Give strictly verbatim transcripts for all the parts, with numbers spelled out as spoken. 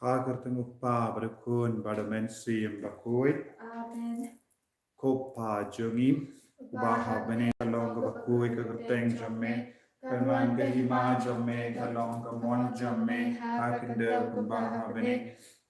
Ha ka kyrteng u Kpa bad u Khun bad u Mynsiem Bakhuid. Amen. Ko Kpa jong ngi uba ha bneng, ka long kaba khuid ka kyrteng jong me, kan wan ka hima jong me, ka long ka mon jong me ha ka khyndew kumba ha bneng.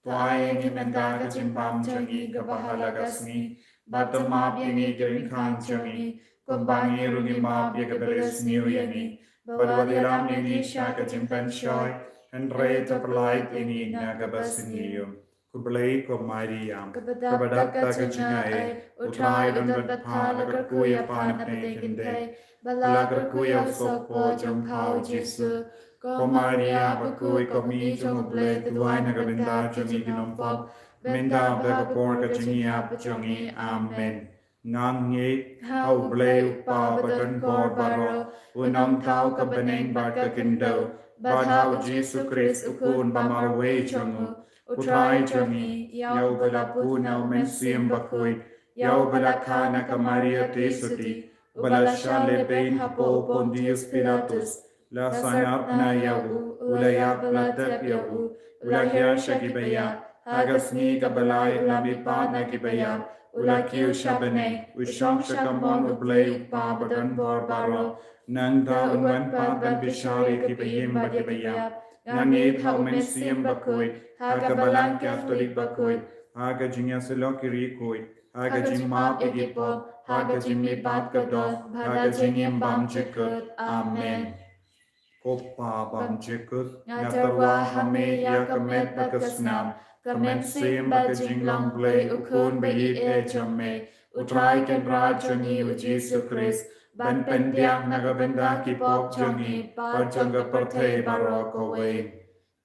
To ai ïa ngi mynta ka jingbam jong ngi kaba ha la ka sngi, bad to map ïa ngi ki jingkhan jong ngi kumba ngi ruh ngi map ïa kiba ïasniew ïa ngi, bad wat ïalam ïa ngi sha ka jingpynshoi, hynrei to pyllait ïa ngi na kaba sniew. Ko Blei, ko Maria kaba dap da ka jingai, U Trai u don bad pha. La kyrkhu ïa pha na pdeng kynthei, bad la kyrkhu ïa u sohpop jong pha u Jisu. Ko Maria bakhuid, ko Kmie jong u Blei, to duwai na ka bynta jong ngi ki nongpop, mynta bad ha ka por ka jingïap jong ngi. Amen. Nga ngeit ha U Blei U Kpa ba don bor baroh, u nongthaw ka bneng bad ka khyndew, bad ha u Jisu Khrist u Khun ba marwei jong u, U Trai jong ngi, ïa uba la bun na u Mynsiem Bakhuid, ïa uba la kha na ka Maria Theisotti, uba la shah lehbeiñ hapoh u Pontius Pilatus, la sngap na ïa u, u la ïap, la tep ïa u, u la hiar sha kiba ïap, ha ka sngi kaba lai u la mihpat na kiba ïap, u la kiew sha bneng, u shong sha kamon U Blei U Kpa ba don bor baroh. Nangta un wan pat ban bishar ïa kiba im bad kiba ïap. Nga ngeit ha u Mynsiem Bakhuid, ha ka Balang Katholik bakhuid, ha ka jingïasyllok ki riewkhuid, ha ka jingmap ïa ki pop, ha ka jingmihpat ka doh, ha ka jingim bymjukut. Amen. Ko Kpa bymjukut, nga tyrwa ha me ïa ka met bad ka snam, ka mynsiem bad ka jinglong Blei u Khun ba ïeit eh jong me, U Trai Kynrad jong ngi u Jisu Khrist, ban pynbiang na ka bynta ki pop jong ngi bad jong ka pyrthei baroh kawei.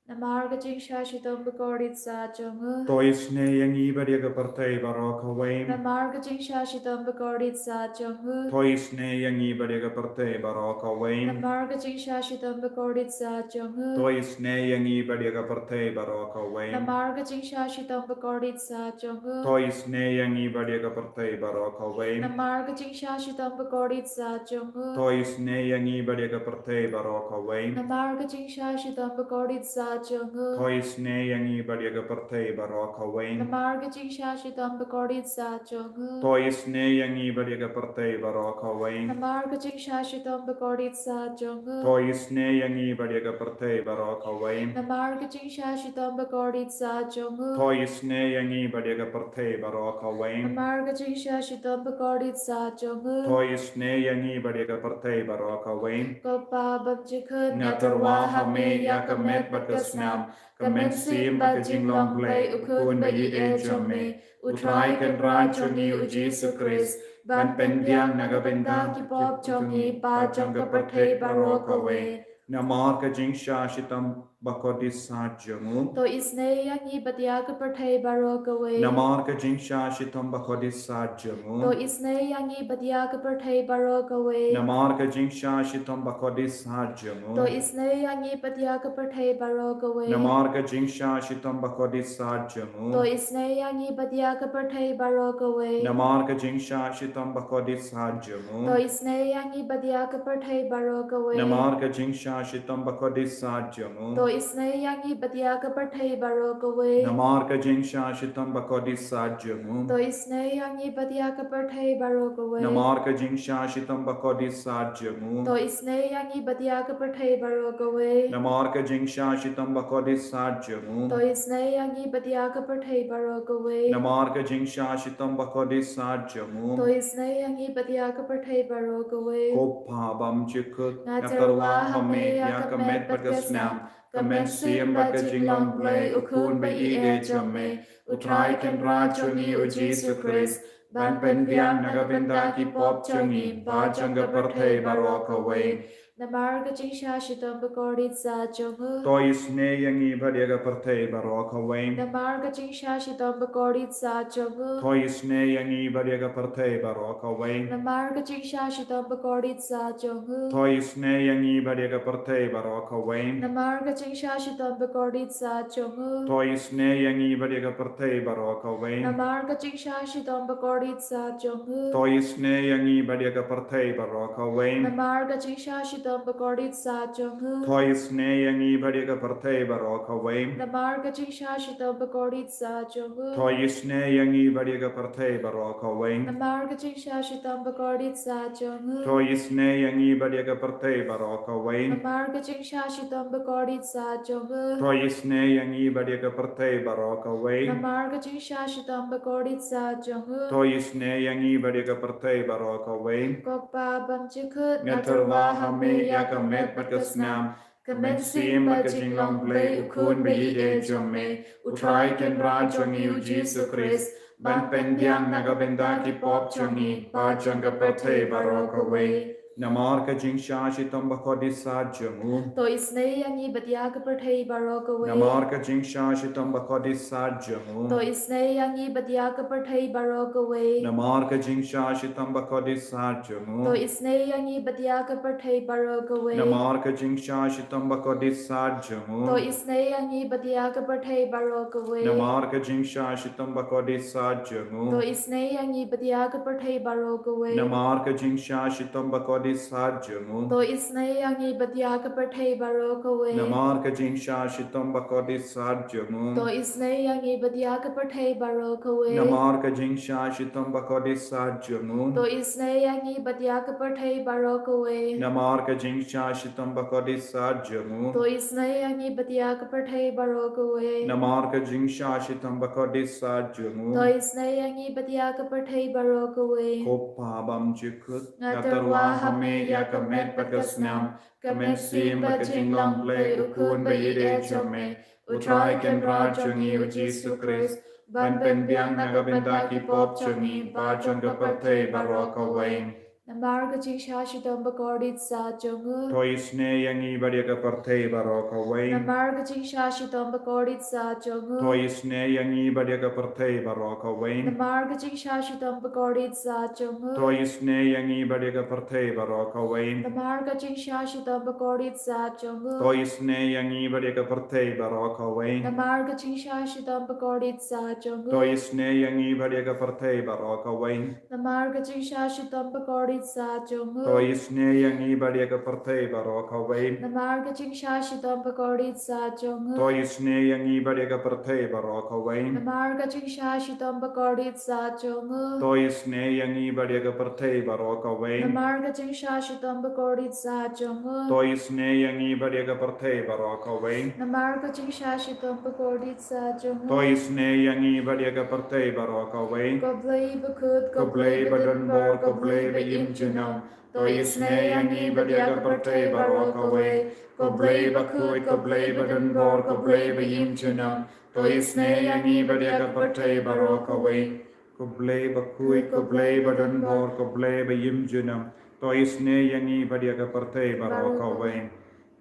Namar ka jingshah shitom bakordit sah jong u, to isynei ïa ngi bad ïa ka pyrthei baroh kawei. Namar ka jingshah shitom bakordit sah jong u, to isynei ïa ngi bad ïa ka pyrthei baroh kawei. Namar ka jingshah shitom bakordit sah jong u, to isynei ïa ngi bad ïa ka pyrthei baroh kawei. Namar ka jingshah shitom bakordit sah jong u, to isynei ïa ngi bad ïa ka pyrthei baroh kawei. Namar ka jingshah shitom bakordit sah jong u, to isynei ïa ngi bad ïa ka pyrthei baroh kawei. Namar ka jingshah shitom bakordit sah jong u, to isynei ïa ngi bad ïa ka pyrthei baroh kawei. Namar ka jingshah shitom bakordit sah jong u, to isynei ïa ngi bad ïa ka pyrthei baroh kawei. Namar ka jingshah shitom bakordit sah jong u, to isynei ïa ngi bad ïa ka pyrthei baroh kawei. Namar ka jingshah shitom bakordit sah jong u, to isynei ïa ngi bad ïa ka pyrthei baroh kawei. Namar ka jingshah shitom bakordit sah jong u, to isynei ïa ngi bad ïa ka pyrthei baroh kawei. Ko Kpa bymjukut, nga tyrwa ha me ïa ka met bad ka snam, ka mynsiem bad ka jinglong Blei u Khun ba ïeit eh jong me, U Trai Kynrad jong ngi u Jisu Khrist, ban pynbiang na ka bynta ki pop jong ngi bad jong ka pyrthei baroh kawei. Namar ka jingshah shitom bakordit sah jong u, to isynei ïa ngi bad ïa ka pyrthei baroh kawei. Namar ka jingshah shitom bakordit sah jong u, to isynei ïa ngi bad ïa ka pyrthei baroh kawei. Namar ka jingshah shitom bakordit sah jong u, to isynei ïa ngi bad ïa ka pyrthei baroh kawei. Namar ka jingshah shitom bakordit sah jong u, to isynei ïa ngi bad ïa ka pyrthei baroh kawei. Namar ka jingshah shitom bakordit sah jong u, to isynei ïa ngi bad ïa ka pyrthei baroh kawei. Namar ka jingshah shitom bakordit sah jong u, to isynei ïa ngi bad ïa ka pyrthei baroh kawei. Namar ka jingshah shitom bakordit sah jong u, to isynei ïa ngi bad ïa ka pyrthei baroh kawei. Namar ka jingshah shitom bakordit sah jong u, to isynei ïa ngi bad ïa ka pyrthei baroh kawei. Namar ka jingshah shitom bakordit sah jong u, to isynei ïa ngi bad ïa ka pyrthei baroh kawei. Namar ka jingshah shitom bakordit sah jong u, to isynei ïa ngi bad ïa ka pyrthei baroh kawei. Ko Kpa bymjukut, nga tyrwa ha me ïa ka met bad ka snam, ka mynsiem bad ka jinglong Blei u Khun ba ïeit eh jong me, U Trai Kynrad jong ngi u Jisu Khrist, ban pynbiang na ka bynta ki pop jong ngi bad jong ka pyrthei baroh kawei. Namar ka jingshah shitom bakordit sah jong u, to isynei ïa ngi bad ïa ka pyrthei baroh kawei. Namar ka jingshah shitom bakordit sah jong u, to isynei ïa ngi bad ïa ka pyrthei baroh kawei. Namar ka jingshah shitom bakordit sah jong u, to isynei ïa ngi bad ïa ka pyrthei baroh kawei. Namar ka jingshah shitom bakordit sah jong u, to isynei ïa ngi bad ïa ka pyrthei baroh kawei. Namar ka jingshah shitom bakordit sah jong u, to isynei ïa ngi bad ïa ka pyrthei baroh kawei. Namar ka jingshah shitom shitom ba kordit saad jong u. To isynei ïa ngi bad ïa ka pyrthei baroh kawei. Namar ka jingshah shitom ba kordit saad jong u. To isynei ïa ngi bad ïa ka pyrthei baroh kawei. Namar ka jingshah shitom ba kordit saad jong u. To isynei ïa ngi bad ïa ka pyrthei baroh kawei. Namar ka jingshah shitom ba kordit saad jong u. To isynei ïa ngi bad ïa ka pyrthei baroh kawei. Namar ka jingshah shitom ba kordit saad jong u. To isynei ïa ngi bad ïa ka pyrthei baroh kawei. Ko Kpa bymjukut, nga tyrwa ha me ïa ka met bad ka snam, ka mynsiem bad ka jinglong Blei u Khun ba ïeit jong me, U Trai Kynrad jong ngi U Jisu Khrist, ban pynbiang na ka bynta ki pop jong ngi bad jong ka pyrthei baroh kawei. Namar ka jingshah shitom ba kordit saad jong u. To isynei ïa ngi bad ïa ka pyrthei baroh kawei. Namar ka jingshah shitom ba kordit saad jong u. To isynei ïa ngi bad ïa ka pyrthei baroh kawei. Namar ka jingshah shitom ba kordit saad jong u. To isynei ïa ngi bad ïa ka pyrthei baroh kawei. Namar ka jingshah shitom ba kordit saad jong u. To isynei ïa ngi bad ïa ka pyrthei baroh kawei. Namar ka jingshah shitom ba kordit saad jong u. To isynei ïa ngi bad ïa ka pyrthei baroh kawei. Namar ka jingshah shitom ba kordit saad jong u. To isynei ïa ngi bad ïa ka pyrthei baroh kawei. Namar ka jingshah shitom ba kordit saad jong u. To isynei ïa ngi bad ïa ka pyrthei baroh kawei. Namar ka jingshah shitom ba kordit saad jong u. To isynei ïa ngi bad ïa ka pyrthei baroh kawei. Namar ka jingshah shitom ba kordit saad jong u. To isynei ïa ngi bad ïa ka pyrthei baroh kawei. Namar ka jingshah shitom ba kordit saad jong u. To isynei ïa ngi bad ïa ka pyrthei baroh kawei. Ko Kpa bymjukut, nga tyrwa ha me ïa ka met bad ka snam, ka mynsiem bad ka jinglong Blei u Khun ba ïeit jong me, U Trai Kynrad jong ngi U Jisu Khrist, ban pynbiang na ka bynta ki pop jong ngi bad jong ka pyrthei baroh kawei. Namar ka jingshah shitom ba kordit saad jong u. To isynei ïa ngi bad ïa ka pyrthei baroh kawei. Namar ka jingshah shitom ba kordit saad jong u. To isynei ïa ngi bad ïa ka pyrthei baroh kawei. Namar ka jingshah shitom ba kordit saad jong u. To isynei ïa ngi bad ïa ka pyrthei baroh kawei. Namar ka jingshah shitom ba kordit saad jong u. To isynei ïa ngi bad ïa ka pyrthei baroh kawei. Namar ka jingshah shitom ba kordit saad jong u. To isynei ïa ngi bad ïa ka pyrthei baroh kawei. Namar ka jingshah shitom ba kordit saad jong u. To isynei ïa ngi bad ïa ka pyrthei baroh kawei. Namar ka jingshah shitom ba kordit saad jong u. To isynei ïa ngi bad ïa ka pyrthei baroh kawei. Namar ka jingshah shitom ba kordit saad jong u. To isynei ïa ngi bad ïa ka pyrthei baroh kawei. Namar ka jingshah shitom ba kordit saad jong u. To isynei ïa ngi bad ïa ka pyrthei baroh kawei. Namar ka jingshah shitom ba kordit saad jong u. To isynei ïa ngi bad ïa ka pyrthei baroh kawei. Ko Blei bakhuid, ko Blei badonbor, ko Blei ba im junom. To isynei ïa ngi bad ïa ka pyrthei baroh kawei. Ko Blei bakhuid, ko Blei badonbor, ko Blei ba im junom. To isynei ïa ngi bad ïa ka pyrthei baroh kawei. Ko Blei bakhuid, ko Blei badonbor, ko Blei ba im junom. To isynei ïa ngi bad ïa ka pyrthei baroh kawei.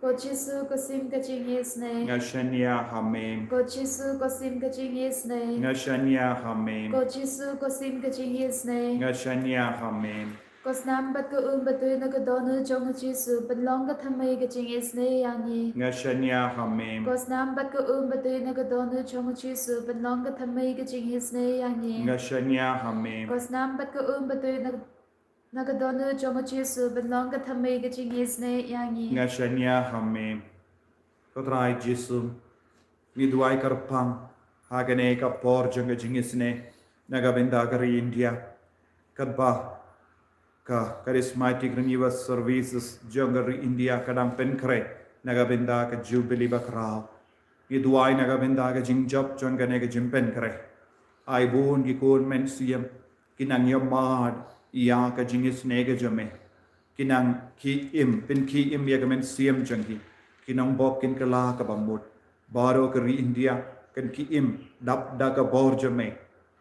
Ko Jisu, ko Syiem ka jingisynei. Nga shaniah ha me. Ko Jisu, ko Syiem ka jingisynei. Nga shaniah ha me. Ko Jisu, ko Syiem ka jingisynei. Nga shaniah ha me. Ko snam bad ka um ba tuid na ka dohnud jong u Jisu, pynlong ka thymmei ka jingisynei ïa ngi. Nga shaniah ha me. Ko snam bad ka um ba tuid na ka dohnud jong u Jisu, pynlong ka thymmei ka jingisynei ïa ngi. Nga shaniah ha me. Ko snam bad ka um ba tuid na ka Na ka dohnud jong u Jisu, pynlong ka thymmei ka jingisynei ïa ngi. Nga shaniah ha me. Ko Trai Jisu, ngi duwai kyrpang ha kane ka por jong ka jingisynei na ka bynta ka ri India. Katba ka Charismatic Renewal Services jong ka ri India ka dang pynkhreh na ka bynta ka Jubilee bakhraw. Ngi duwai na ka bynta ka jingjop jong kane ka jingpynkhreh. Ai bun ki khun mynsiem ki nang ïa mad ïa ka jingisynei ka jong me. Ki nang ki im, pynki im ïa ka mynsiem jong ki. Ki nongbok kin kylla kaba mut. Baroh ka ri India kan ki im dap da ka bor jong me.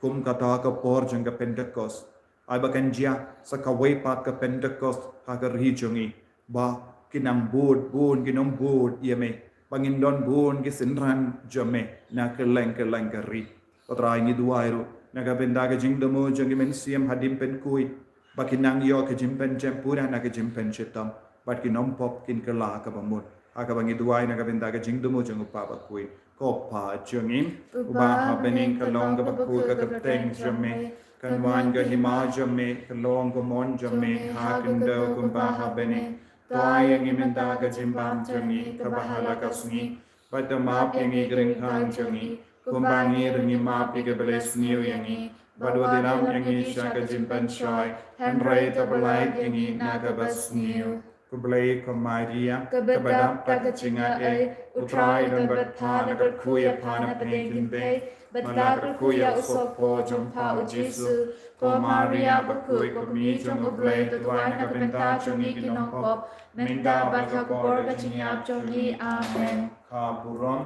Kum kata ka por jong ka Pentecost. Ai ba kan jia sa kawei pat ka Pentecost ha ka ri jong ngi. Ba ki nang bud bun ki nongbud ïa me. Ba ngin don bun ki synran jong me na kylleng kylleng ka ri. Ko Trai ngi duwai ruh na ka bynta ka jingthmu jong ki mynsiem hadien pynkuid. Ba ki nang ïoh ka jingpynjem pura na ka jingpynshitom. Bad ki nongbok kin kylla kaba mut. Ha kaba ngi duwai na ka bynta ka jingthmu jong u Kpa bakhuid. Ko Kpa jong ngi uba ha bneng, kan long kaba khuid ka kyrteng jong me. Kan wan ka hima jong me, kan long ka mon jong me ha khyndew kumba ha bneng. To ai ïa ngi mynta ka jingbam jong ngi kaba ha la ka sngi, bad to map ïa ngi ki ryngkang jong ngi, kumba ngi ruh ngi map ïa kiba leh sniew ïa ngi, bad wat ïalam ïa ngi sha ka jingpynshoi, hynrei to pyllait ïa ngi na kaba sniew. Khublei ko Maria, kaba dap da ka jingaiei, U Trai u don bad pha, la kyrkhu ïa pha na pdeng ki kynthei, bad la kyrkhu ïa u sohphoh jong pha U Jisu. Ko Maria bakhuid, ko Kmie jong U Blei, to duwai na ka bynta jong ngi ki nongpop, mynta bad ha ka por ka jingïap jong ngi. Amen. Kha burom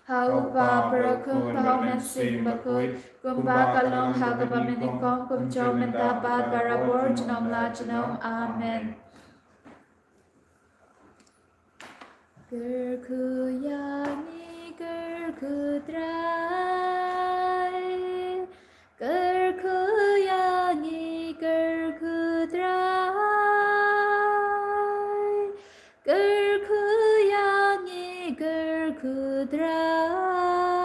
ha U Kpa, bad ha U Khun, bad ha U Mynsiem Bakhuid, kumba ka long ha kaba mynnyngkong, kumjuh mynta bad barabor, junom la junom. Amen. Kyrkhu ïa ngi, kyrkhu Trai. Kyrkhu ïa ngi, kyrkhu Trai. Kyrkhu ïa ngi, kyrkhu Trai.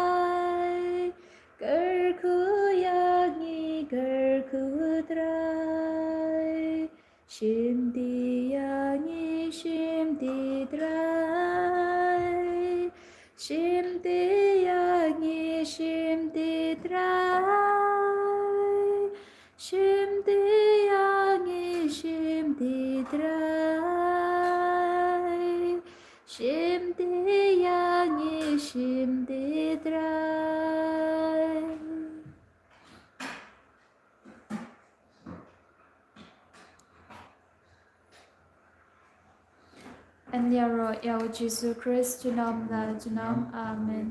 Kyrkhu ïa ngi, kyrkhu Trai. Shim ti ïa ngi, shim ti Trai. Shim ti ïa ngi, shim ti Trai. Shim ti ïa ngi, shim ti Trai. Shim ti ïa ngi, shim ti Trai. Yn ïaroh ïa U Jisu Khrist junom la junom. Amen.